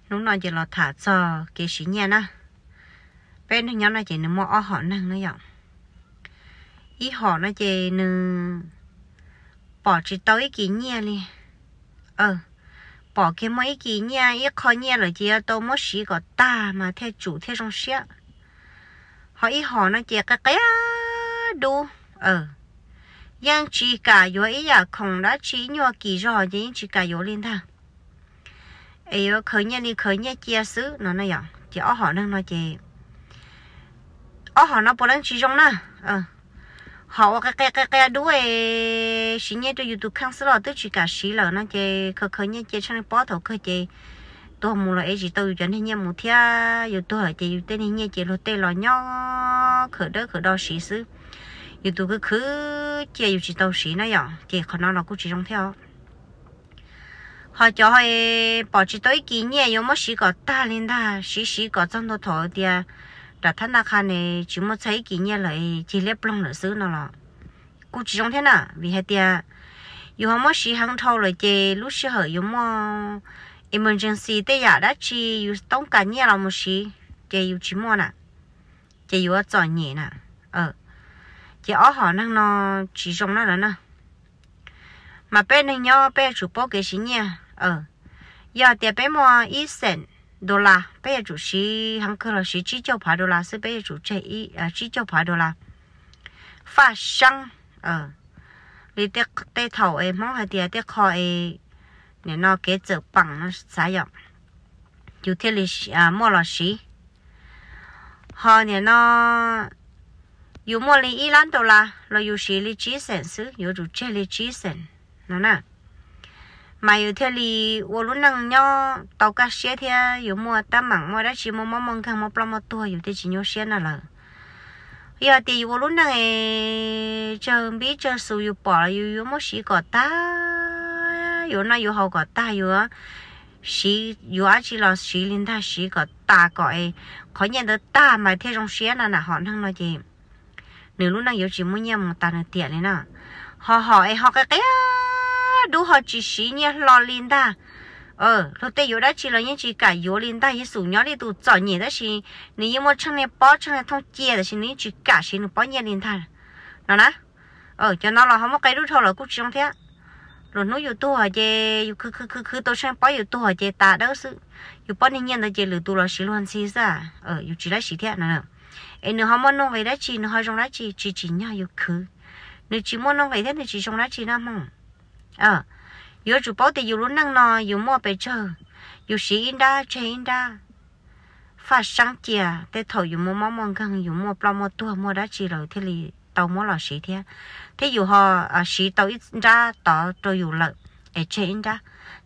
Hnub no ces los tham txog kev siv nyiaj na. Peb neeg nyob no ces nws muaj ob hom neeg na yom. Ib hom no ces nws pom tsis tau ib kis nyiaj li. Pom kiag muaj ib kis nyiaj, ib qho nyiaj lawm ces yuav tau muab siv kom tag mas thiaj tsum thiaj zoo siab. Ho ib hom no ces qia qia dub, yeej tsis kam yuav ib yam khoom dab tsi, ib nyuag kis zog ces yeej tsis kam yuav li ntag. Es yuav khaws nyiaj li khaws nyiaj cia xwb no na yom. Ces ob hom neeg no ces, ob hom no puav leej tsis zoo na. Hom uas qia qia qia dub es siv nyiaj rau yus tus kheej xwb los twb tsis kam siv lawm no ces khaws khaws nyiaj cia tsheej pob thaum kawg ces tuag mus los ev tsis tau yus cov niag nyiaj mus thiab. Yus tuag lawm ces yus tej niag nyiaj ces luag tej los nyob khawm dawb khawm do siv xwb. Yus tus khwv khwv cia yus tsis tau siv na yom, ces qhov no los kuj tsis zoo thiab os. Ho cov pom tsis tau ib kis nyiaj yuav muab siv kom tag li ntag, siv siv kom txog ntua thaum tias nram thab ntaj qha ne tsis muaj txog ib kis nyiaj lawm, cig liab ploog lawm xwb no los kuj tsis zoo thiab na. Vim hais tias yus ho muab siv heev dhau lawm ces lub sij hawm yus muaj emergency tej yam dab tsi yus toob kas nyiaj los mus siv ces yus tsis muaj na, ces yuav txom nyem na. Ces ob hom neeg no tsis zoo na lawm na. Mas peb neeg nyob peb yuav tsum paub kev siv nyiaj. Yog tias peb muaj ib xeem dollar, peb yuav tsum siv heev kawg los siv tsib caug phav dollar xwb, peb yuav tsum tseg tsib caug phav dollar faj seeb li tej thaum es Hmoob hais tias tej qho es nim no kev txawm peem no xav yom, yus thiaj li muaj los siv. Ho nim no yus muaj li ib lab dollar los yus siv li tsib xeem xwb, yuav tsum tseg li tsib xeem no na, mas yus thiaj li ua lub neej nyob tau kaj siab thiab yus muaj tab meem, muaj dab tsi muaj mob muaj nkeeg muaj ploj muaj tuag yus thiaj tsis nyuaj siab na lawm. Yog tias yus ua lub neej es tsawg npib tsawg xus yus pom los yus yuav muab siv kom tag, yuav noj yuav haus kom tag, yuav siv yuav dab tsi los siv li ntag, siv kom tas kom es qhov nyiaj ntawd tag mas thiaj zoo siab na. Nam hom neeg no ces nws lub neej yuav tsis muaj nyiaj mus tas nws tiam li na. Ho hom es ho qia qia dub ho tsis siv nyiaj hlo li ntag. Luag tej yuav dab tsi los yeej tsis kam yuav li ntag, yeej xum nyob li tus txom nyem tab sis nws yeej muaj tsheej niag pob tsheej niag thooj cia tab sis nws yeej tsis kam siv nws pob nyiaj li ntag no na. Cov no los ho muab qia dub dhau los kuj tsis zoo thiab. Luag hnub yus tuag ces yus khwv khwv khwv khwv tau tsheej pob yus tuag ces tas dawb xwb. Yus pob niag nyiaj ntawd ces lwm tus los siv luag ntxhi xwb, yus tsis dab siv thiab no. Es nws ho muaj nuj nqis dab tsi, nws ho zoo dab tsi, tsis tsim nyog yus khwv. Nws tsis muaj nuj nqis thiab nws tsis zoo dab tsi na Hmoob. Yuav tsum paub tias yus lub neej no yus muaj pes tsawg, yus siv ib nrab tseg ib nrab, faj seeb cia, tej thaum yus muaj mob muaj nkeeg, yus muaj ploj muaj tuag muaj dab tsi lawm thiaj li tau muab los siv thiab. Thiab yus ho siv tau ib nrab tod rau yus lawm es tseg ib nrab.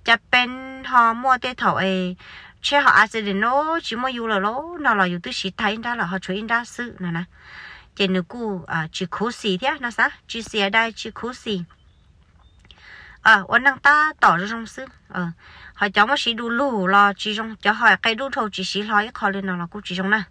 Cas pes ho muaj tej thaum es tsheb ho accident no tsis muaj yus lawm lauj no los yus twb siv tag ib nrab lawm ho tshuav ib nrab xwb no na. Ces nws kuj tsis khuv xim thiab no xav, tsis xiam dai tsis khuv xim. Ua neej tab tom zoo zoo xwb. Ho cov muab siv du lug los tsis zoo, cov ho qia dub dhau tsis siv hlo ib qho li no los kuj tsis zoo na.